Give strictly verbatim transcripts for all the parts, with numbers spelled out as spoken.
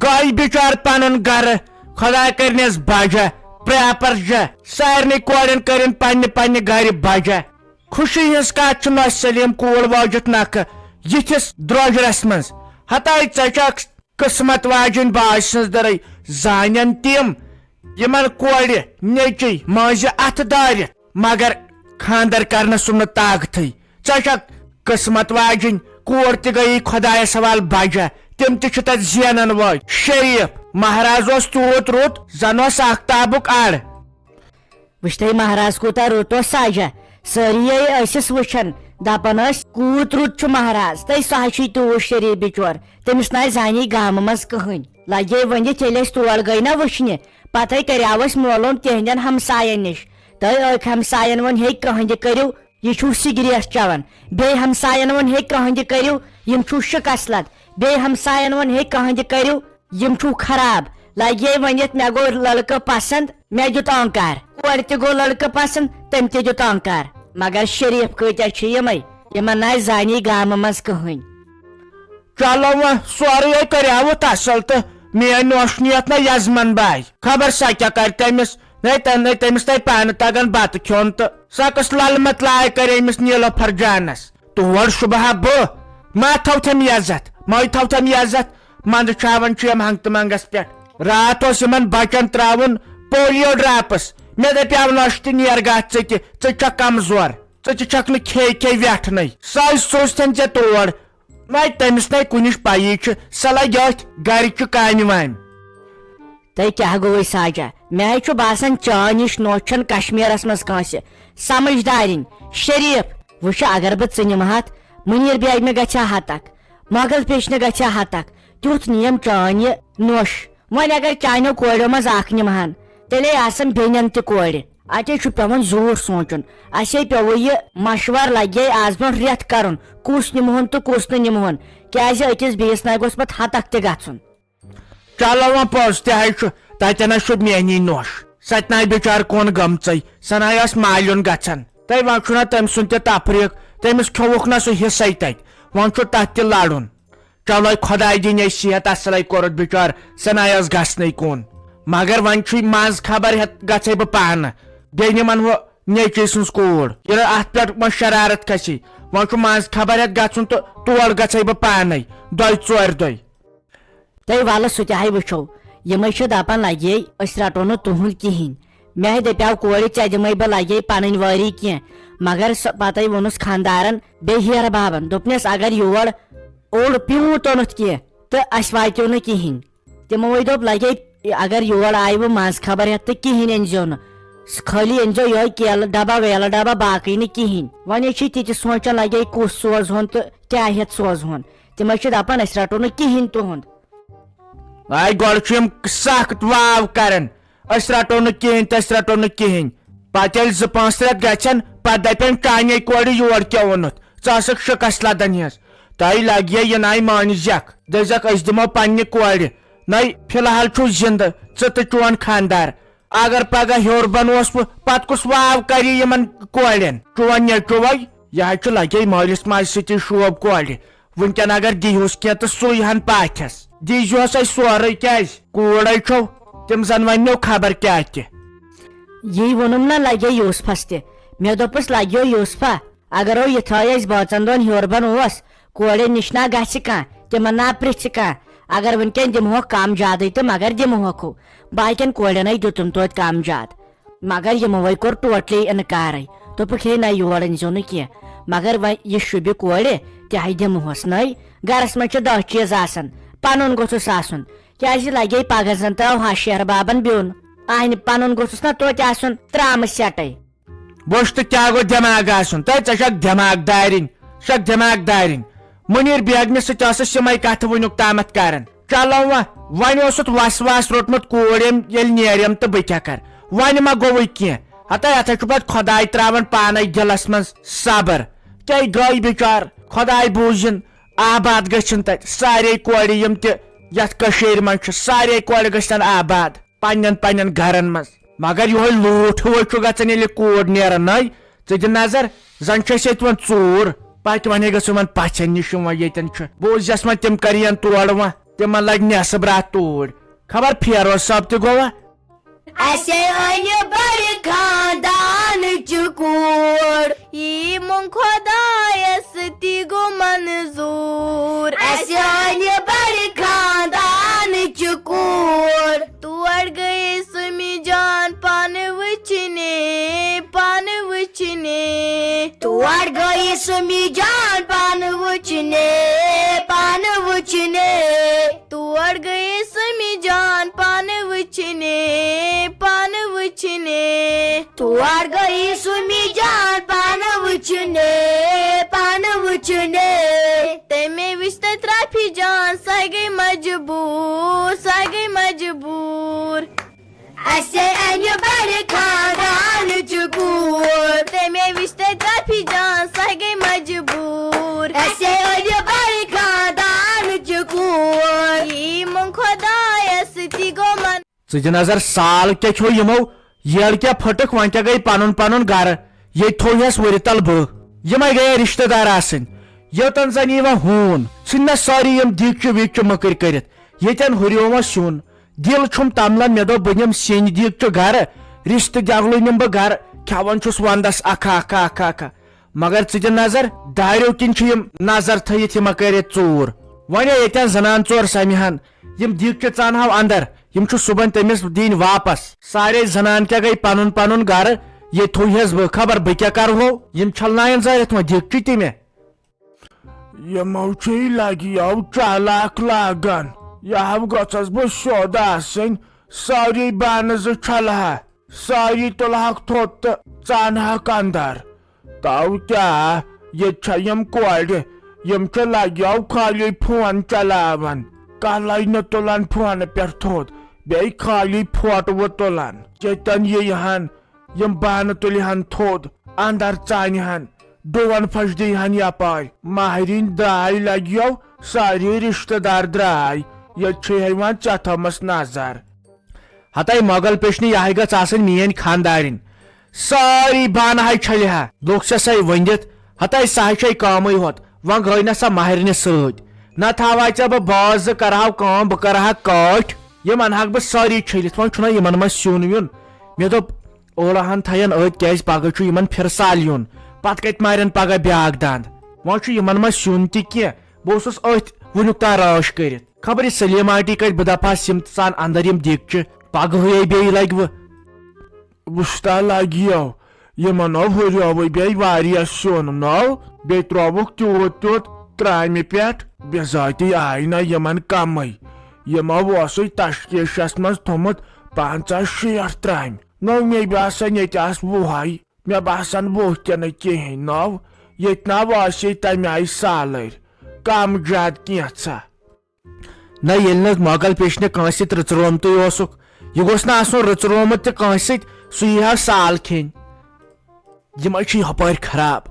گٔے بِچار پنُن گرٕ، خۄداے کٔرنَس بجا، پرٛاپر جا، سارنٕے کورٮ۪ن کٔرِن پننہِ پننہِ گرِ بجا۔ خوشی ہٕنٛز کتھ چھِ نۄشہِ سلیٖم کوٗر وٲجِتھ نکھٕ یِتھِس درٛوجرس منٛز۔ ہتاے ژےٚ چھکھ قٕسمت واجٮ۪ن باجہِ سٕنٛز دٔرٕے۔ زانن تِم یِمن کورِ، نیٚچِوۍ، مٲنٛزِ اتھٕ دٲرِتھ، مگر خانٛدر کرنس سُم نہٕ طاقتھٕے۔ ژےٚ چھکھ قٕسمت واجٮ۪ن کوٗر تہِ گٔیی خۄدایس حوال بجا، تِم تہِ چھِ تتہِ زینن وٲلۍ۔ شریف مہراز اوس تیوٗت رُت، زن اوس آختابُک اڑ۔ وٕچھتھٕے مہراز کوٗتاہ رُت اوس ساجہ۔ سٲری ٲے ٲسِس وٕچھان، دپان ٲسۍ، "کوٗت رُت چھُ مہراز، تہٕ سُہ ہا چھُے تیوٗت شریٖف بِچور، تٔمِس نہ آسہِ زانی گامہٕ منٛز کٕہٕنۍ۔" لگے ؤنِتھ، ییٚلہِ أسۍ تور گٔے نہ وٕچھنہِ، پتہٕ کریاو اَسہِ معلوم تِہنٛدٮ۪ن ہمساین نِش۔ تہٕ أکۍ ہمساین ووٚن، "ہے کہنٛدِ کٔرِو، یہِ چھُو سِگریٹ چٮ۪وان۔" بیٚیہِ ہمساین ووٚن، "ہے کہنٛدِ کٔرِو، یِم چھُو شِکس لد۔" بیٚیہِ ہمساین ووٚن، "ہے کہنٛدِ کٔرِو، یِم چھُو خراب۔" لگے ؤنِتھ، مےٚ گوٚو لڑکہٕ پسند، مےٚ دیُت آنکار۔ کورِ تہِ گوٚو لڑکہٕ پسند، تٔمۍ تہِ دیُت آنکار۔ مگر شریف کۭتیاہ چھِ یِمے، یِمن نہ آسہِ زانی گامہٕ منٛز کٕہٕنۍ۔ چلو وۄنۍ، سورُے ہے کریاوُتھ اصل تہٕ میٲنۍ نوش نیتھ نہ یزمن باے۔ خبر سۄ کیٛاہ کرِ تٔمِس، نے تٔمۍ، نے تٔمِس تہِ پانہٕ تگان بتہٕ کھیوٚن تہٕ سۄ کۄس للمت لایق کرِ أمِس نیلوفر جانس۔ تور شُبہٕ ہا بہٕ، ما تھاوتھم عزت، ما تھاوتھم عزت۔ منٛدٕ چھاوان چھِ یِم ہنٛگتہٕ منٛگس پٮ۪ٹھ۔ راتھ اوس یِمن بچن ترٛاوُن پولیو ڈراپس۔ مےٚ دپیاو، "نۄشہِ تہِ نیر گژھ ژٕ تہِ، ژٕ چھکھ کمزور، ژٕ تہِ چھکھ نہٕ کھے کھے ویٹھنٕے۔" سۄے سوٗزتھن ژےٚ تور۔ وۄنۍ تٔمِس نے کُنِچ پیی چھِ، سۄ لگہِ أتھۍ گرِ چہِ کامہِ وامہِ۔ تۄہہِ کیٛاہ گوٚوُے ساجہ؟ مےٚ ہے چھُ باسان، چٲنۍ ہِش نوٚش چھَنہٕ کشمیرس منٛز کٲنٛسہِ۔ سمجھدارِنۍ، شریف۔ وٕچھِ، اگر بہٕ ژٕ نِمہٕ ہتھ، منیٖر بیگمہِ گژھِ ہا ہتک، مۄغل پیچنہِ گژھِ ہا ہتک۔ تیُتھ نِیم چٲنۍ یہِ نوٚش۔ وۄنۍ اگر چانیو کورٮ۪و منٛز اکھ نِمہٕ ہن، تیٚلے آسن بیٚنٮ۪ن تہِ کورِ۔ اتے چھُ پٮ۪وان زوٗٹھ سونٛچُن۔ اسے پیوٚوُ یہِ مشور لگے آز برونٛہہ رٮ۪تھ کرُن، کُس نِمہون تہٕ کُس نہٕ نِمہون، کیازِ أکِس بیٚیِس ناے گوٚژھ پتہٕ ہتک تہِ گژھُن۔ چلو وۄنۍ پوٚز تہِ ہے چھُ، تتٮ۪ن ہے چھُ میٛٲنی نوٚش۔ سۄ تہِ ناے بِچار کُن گٔمژٕے، سۄ ناے ٲس مالیُن گژھان۔ تہٕ وۄنۍ چھُنہ تٔمۍ سُنٛد تہِ تفریٖق، تٔمِس کھیوٚوُکھ نہ سُہ حصے تتہِ، وۄنۍ چھُ تتھ تہِ لڑُن۔ چلو خۄداے دِنۍ اَسہِ صحت اصلے کوٚرُتھ بِچار، سۄ ناے ٲس گژھنٕے کُن۔ مگر وۄنۍ چھُے منٛز خبر ہٮ۪تھ گژھے بہٕ پانہٕ، بیٚیہِ نِمن وۄنۍ نیٚچوۍ سٕنٛز کوٗر۔ ییٚلہِ اتھ پٮ۪ٹھ وۄنۍ شرارت کھسہِ، وۄنۍ چھُ منٛز خبر ہٮ۪تھ گژھُن تہٕ تور گژھے بہٕ پانے دۄیہِ ژورِ دۄہہِ۔ تہٕ وَلہٕ سُہ تہِ ہاے وٕچھو۔ یِمَے چھِ دَپان لَگے أسۍ رَٹو نہٕ تُہُنٛد کِہیٖنۍ۔ مےٚ ہے دَپیٛاو کورِ، "ژےٚ دِمَے بہٕ لَگے پَنٕنۍ وٲری کینٛہہ۔" مگر سۄ پَتَے ووٚنُس خانٛدارَن بیٚیہِ ہیرٕ بابَن، دوٚپنَس، "اگر یور اوٚڑ پیوٗنٛت اوٚنُتھ کینٛہہ تہٕ اَسہِ واتیو نہٕ کِہیٖنۍ۔" تِمو ہے دوٚپ، "لَگے اگر یور آیہِ وۄنۍ منٛز خبر ہٮ۪تھ تہٕ کِہیٖنۍ أنۍزیو نہٕ۔ خٲلی أنۍزیو یِہوٚے کیلہٕ ڈبہ ویلہٕ ڈبہ، باقٕے نہٕ کِہیٖنۍ۔" وۄنۍ ہے چھِ تِتہِ سونٛچان، لَگے کُس سوزہون تہٕ کیٛاہ ہٮ۪تھ سوزہون۔ تِم حظ چھِ دَپان، "أسۍ رَٹو نہٕ کِہیٖنۍ تُہُنٛد۔" آے گۄڈٕ چھِ یِم سخت واو کران، "أسۍ رَٹو نہٕ کِہیٖنۍ تہٕ أسۍ رَٹو نہٕ کِہیٖنۍ۔" پتہٕ ییٚلہِ زٕ پانٛژھ رٮ۪تھ گژھن، پتہٕ دَپن، "چانے کورِ یور کیٛاہ اوٚنُتھ؟ ژٕ ٲسٕکھ شِکس لدان ہِس۔" تۄہہِ لگہِ یہِ ناے مٲنِس یکھ، دٔپۍزٮ۪کھ، "أسۍ دِمو پننہِ کورِ۔" نَے فی الحال چھُو زِندٕ ژٕ تہٕ چون خانٛدار۔ اگر پگاہ ہیوٚر بۄن اوس بہٕ، پتہٕ کُس واو کرِ یِمن کورٮ۪ن؟ چون نیٚچوٗ وۄنۍ، یہِ حظ چھُ لگے مٲلِس ماجہِ سۭتی شوب کورِ۔ وٕنکٮ۪ن اگر دیٖہُس کینٛہہ تہٕ سُے ہن پاتھٮ۪س۔ دیٖزِہوس اَسہِ سورُے، کیٛازِ؟ کوٗر ہے چھو، تِم زن وننو خبر کیٛاہ تہِ۔ یی ووٚنُم نہ لگے یوسفس تہِ۔ مےٚ دوٚپُس، "لگیو یوسفا، اگر او یِتھٲے اَسہِ بٲژن دۄن ہیوٚر بۄن اوس، کورٮ۪ن نِش نا گژھِ کانٛہہ، تِمن نا پرژھِ کانٛہہ۔ اگر وٕنکٮ۪ن دِمہوکھ کم زیادٕے تہٕ مگر دِمہوکھو۔ باقین کورٮ۪ن ہے دیُتُن توتہِ کم زیادٕ۔" مگر یِمو ہے کوٚر ٹوٹلی انکارٕے۔ دوٚپُکھ، "ہے نہ، یور أنۍزیو نہٕ کینٛہہ۔" مگر وۄنۍ یہِ شوٗبہِ کورِ، تہِ ہے دِمہوس نَے۔ گرس منٛز چھِ دَہ چیٖز آسان، پنُن گوٚژھُس آسُن۔ کیٛازِ لگے پگاہ زن ترٛاوہا شہر بابن بیوٚن۔ اہنہِ پنُن گوٚژھُس نہ توتہِ آسُن ترٛامہٕ سٮ۪ٹَے۔ وٕچھ تہٕ کیٛاہ گوٚو دٮ۪ماغ آسُن؟ تہٕ ژےٚ چھکھ دٮ۪ماغ دارِنۍ، ژٕ چھکھ دٮ۪ماغ دارِنۍ۔ مُنیٖر بیگمہِ سۭتۍ ٲسٕس یِمے کتھٕ وٕنیُک تامتھ کران۔ چلو وۄنۍ، وۄنۍ اوسُتھ وس واس روٚٹمُت کوٗر ییٚمۍ ییٚلہِ نیریم تہٕ بہٕ کیٛاہ کرٕ؟ وۄنۍ ما گوٚوُے کینٛہہ؟ ہتا یتھ ہے چھُ پتہٕ خۄداے ترٛاوان پانے دِلس منٛز صبر۔ کیٛاہ گٔے بِچار؟ خۄداے بوٗزِن، آباد گٔژھِن تتہِ سارے کورِ یِم تہِ یتھ کٔشیٖرِ منٛز چھِ، سارے کورِ گٔژھتن آباد پننٮ۪ن پننٮ۪ن گرن منٛز۔ مگر یِہوٚے لوٗٹھ ہیوٗ چھُ گژھان ییٚلہِ کوٗر نیران، نَے ژٕ دِ نظر، زن چھِ أسۍ ییٚتہِ وۄنۍ ژوٗر۔ پتہٕ ونے گٔژھ یِمن پژھٮ۪ن نِش یِم وۄنۍ ییٚتٮ۪ن چھِ۔ بوٗزٮ۪س وۄنۍ تِم کرِین تورٕ وۄنۍ۔ تِمن لگہِ نٮ۪صٕب راتھ توٗرۍ۔ خبر فیروز صٲب تہِ گوٚوا؟ اسے أنۍ بڑِ خاندانٕچ کوٗر۔ یی مۄنگ خۄدایس تہِ گوٚو منظوٗر۔ اسے أنۍ بڑِ خاندانٕچ کوٗر۔ تور گٔیے سُمی جان پانہٕ وٕچھنہِ، پانہٕ وٕچھنہِ۔ تور گٔیے سُمی جان پانہٕ وٕچھنہِ، پانہٕ وٕچھنہِ۔ تور گٔیے سُمی جان پانہٕ وٕچھنہِ، پانہٕ وٕچھنہِ۔ تور گٔیے سُمی جان پانہٕ وٕچھنہِ، پانہٕ وٕچھنہِ۔ تٔمۍ وٕچھ تتہِ رافی جان، سۄ گٔے مجبوٗر، سۄ گٔے مجبوٗر۔ اسے أنۍ بڑِ خاندانٕچ کوٗر۔ تٔمۍ وٕچھ تتہِ رافی جان، سۄ گٔے مجبوٗر۔ اسے أنۍ بڑِ خاندانٕچ کوٗر۔ یی مۄنگ خۄدایس تہِ گوٚو من۔ ژٕ دِ نظر، سال کیٛاہ کھیوٚو یِمو، یٔڑ کیٛاہ پھٔٹٕکھ، وۄنۍ کیٛاہ گٔے پنُن پنُن گرٕ، ییٚتہِ تھوٚو ہٮ۪س ؤرِ تل بہٕ۔ یِمے گٔیے رشتہٕ دار آسٕنۍ۔ یوٚتن زن یِوان ہوٗن، ژھٕنۍ نہ سٲری یِم دیٖگچہِ ویٖگچہِ مٔکٕرۍ کٔرِتھ۔ ییٚتٮ۪ن ہُریومس سیُن، دِل چھُم تملان، مےٚ دوٚپ بہٕ نِم سیٚنۍ دیٖگچہِ گرٕ، رشتہٕ دیولٕے نِمہٕ بہٕ گرٕ، کھٮ۪وان چھُس ونٛدس اکھا اکھا اکھا اکھا۔ مگر ژٕ دِ نظر، داریو کِنۍ چھِ یِم نظر تھٲیِتھ یِمن کٔرِتھ ژوٗر۔ وۄنۍ ہے ییٚتٮ۪ن زنان ژور سمہِ ہن، یِم دیٖگچہِ ژانہو اندر، یِم چھُ صُبحن تٔمِس دِنۍ واپس۔ سارے زنان کیٛاہ گٔے پنُن پنُن گرٕ، ییٚتہِ تھوٚو ہٮ۪س بہٕ، خبر بہٕ کیٛاہ کرہو، یِم چھلناین زٲرِتھ وۄنۍ دیٖگچہِ تہِ مےٚ۔ یِمو چھُے لگیو چالاک لاگان، یہِ ہاو گٔژھس بہٕ سیوٚد آسٕنۍ، سٲری بانہٕ زٕ چھلہٕ ہا، سٲری تُلہٕ ہاکھ تھوٚد تہٕ ژانہٕ ہاکھ اندر۔ تو کیٛاہ، ییٚتہِ چھےٚ یِم کورِ، یِم چھِ لگیو خٲلی فون چلاوان، کلے نہٕ تُلان فونہٕ پٮ۪ٹھ تھوٚد، بیٚیہِ خٲلی فوٹوٕ تُلان۔ ییٚتٮ۪ن یِیہِ ہن، یِم بانہٕ تُلہِ ہن تھوٚد، اندر ژانہِ ہن، ڈُون پھش دِیہِ ہن یپارۍ۔ ماہرِنۍ درٛاے لگیو، سٲری رشتہٕ دار درٛاے، ییٚتہِ چھِ ہیوان ژےٚ تھٲومٕژ نظر۔ ہتاے مۄغل پیشنہِ، یہے گٔژھ آسٕنۍ میٲنۍ خاندارِنۍ۔ سٲری بانہٕ ہاے چھلہِ ہا، لوٚگ سا سۄے ؤنِتھ، ہتاے سۄ ہاے چھے کٲمٕے ہوت، وۄنۍ گٔے نہ سۄ ماہرِنہِ سۭتۍ۔ نتہٕ ہاوہاے ژےٚ بہٕ باز زٕ کرہاو کٲم، بہٕ کرہا کٲٹھۍ، یِم انہاکھ بہٕ سٲری چھٔلِتھ، وۄنۍ چھُنہ یِمن منٛز سیُن ویُن۔ مےٚ دوٚپ، اوڑاہن تھاین أتھۍ، کیازِ پگاہ چھُ یِمن پھرٕ سال یُن، پتہٕ کتہِ مارن پگاہ بیاکھ دند؟ وۄنۍ چھُ یِمن منٛز سیُن تہِ کینٛہہ، بہٕ اوسُس أتھۍ وُنیُک تام رٲچھ کٔرِتھ۔ خبر یہِ سلیماٹی کتہِ، بہٕ دپہس یِم ژان اندر یِم دیٖگچہِ، پگہٕے بیٚیہِ لگہِ وٕ۔ وُچھتا لگیو، یِمن نو ہُریووٕے بیٚیہِ واریاہ سیُن نو، بیٚیہِ ترٛووُکھ تیوٗت تیوٗت ترامہِ پٮ۪ٹھ، بِذٲتی آیہِ نہ یِمن کمٕے۔ یِمو اوسُے تشکیشس منٛز تھوٚمُت پنژاہ شیٹھ ترامہِ۔ نو مےٚ باسان ییٚتہِ آسہٕ وُہے، مےٚ باسان وُہ تہِ نہٕ کِہیٖنۍ نو، ییٚتہِ نہ آسے تمہِ آیہِ سالٕرۍ، کم زیادٕ کینٛژھا۔ نہ، ییٚلہِ نہٕ مۄغل پیشنہِ کٲنٛسہِ سۭتۍ رٕژرومتُے اوسُکھ، یہِ گوٚژھ نہٕ آسُن رٕژرومُت تہِ کٲنٛسہِ سۭتۍ، سُہ یی ہا سال کھیٚنۍ۔ یِمے چھِ یپٲرۍ خراب،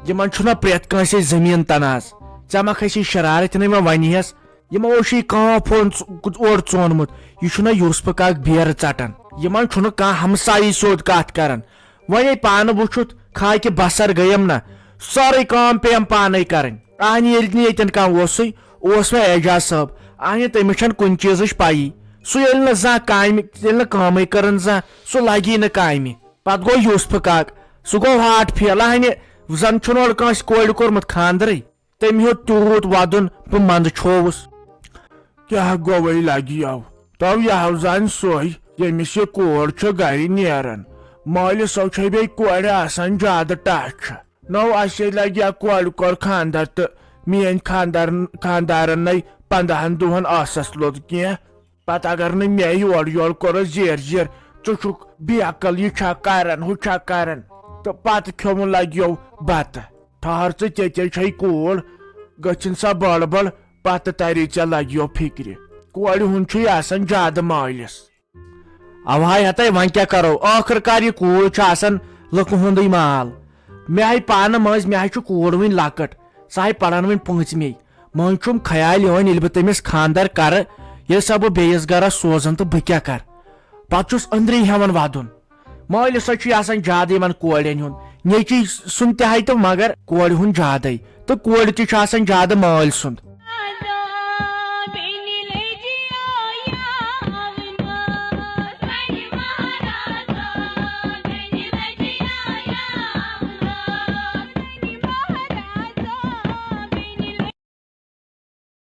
یِمن چھُنہ پرٛٮ۪تھ کٲنٛسہِ زٔمیٖن تنازٕ۔ ژےٚ ما کھسی شرارت، یِمن وۄنۍ ونہِ ہس، یِمو اوس یہِ کانٛہہ فون ژ-، اورٕ ژونمُت، یہِ چھُنہ یوسفہٕ کاک بیرٕ ژٹان۔ یِمن چھُنہٕ کانٛہہ ہمسایی سیوٚد کتھ کران۔ وۄنۍ ہے پانہٕ وُچھُتھ، خاکہِ بصر گٔیم نہ، سٲرٕے کٲم پیٚیَم پانے کرٕنۍ۔ اہنہِ ییٚلہِ نہٕ ییٚتٮ۪ن کانٛہہ اوسُے، اوس وۄنۍ اعجاز صٲب۔ اہنہِ تٔمِس چھنہٕ کُنہِ چیٖزٕچ پَیی۔ سُہ ییٚلہِ نہٕ زانٛہہ کامہِ، ییٚلہِ نہٕ کٲمٕے کٔرٕن زانٛہہ، سُہ لگی نہٕ کامہِ۔ پتہٕ گوٚو یوسفہٕ کاک، سُہ گوٚو ہارٹ فیل۔ اہنہِ زن چھُنہٕ اورٕ کٲنٛسہِ کورِ کوٚرمُت خاندرٕے۔ تٔمۍ ہیوٚت تیوٗت ودُن، بہٕ منٛدٕ چھووُس۔ کیٛاہ گوٚوٕے لگیو؟ تو یہِ ہاو زن سُے، ییٚمِس یہِ کوٗر چھِ گرِ نیران۔ مٲلِس سو چھے بیٚیہِ کورِ آسان زیادٕ ٹچھ۔ نو اسے لگہِ یا کورِ کوٚر خاندر تہٕ میٲنۍ خاندر، خاندارن نے پندہن دۄہن ٲسس لوٚت کینٛہہ۔ پتہٕ اگر نہٕ مےٚ یورٕ یورٕ کوٚرُس زیر زیر، ژٕ چھُکھ بے عقل، یہِ چھا کران، ہُہ چھا کران، تہٕ پتہٕ کھیوٚمُت لگیو بتہٕ۔ ٹھہر ژٕ، ژےٚ کیٛاہ چھے کوٗر، گٔژھِن سا بٔڑ بٔڑ، پتہٕ تری ژےٚ لگیو فکرِ۔ کورِ ہُنٛد چھُے آسان زیادٕ مٲلِس۔ اوہاے ہتے، وۄنۍ کیٛاہ کرو، ٲخٕر کار یہِ کوٗر چھُ آسان لُکہٕ ہُنٛدٕے مال۔ مےٚ ہاے پانہٕ مٔنٛزۍ، مےٚ ہاے چھُ کوٗر وٕنہِ لۄکٕٹ، سۄ ہاے پران وٕنہِ پٲنٛژمے۔ منٛزٕ چھُم خیال یِوان، ییٚلہِ بہٕ تٔمِس خانٛدر کرٕ، ییٚلہِ سۄ بہٕ بیٚیِس گرس سوزن تہٕ بہٕ کیٛاہ کرٕ؟ پتہٕ چھُس أنٛدری ہٮ۪وان ودُن۔ مٲلِس سۭتۍ چھُ آسان زیادٕ یِمن کورٮ۪ن ہُنٛد، نیٚچی سُنٛد تہِ ہاے تہٕ مگر کورِ ہُنٛد زیادَے۔ تہٕ کورِ تہِ چھُ آسان زیادٕ مٲلۍ سُنٛد۔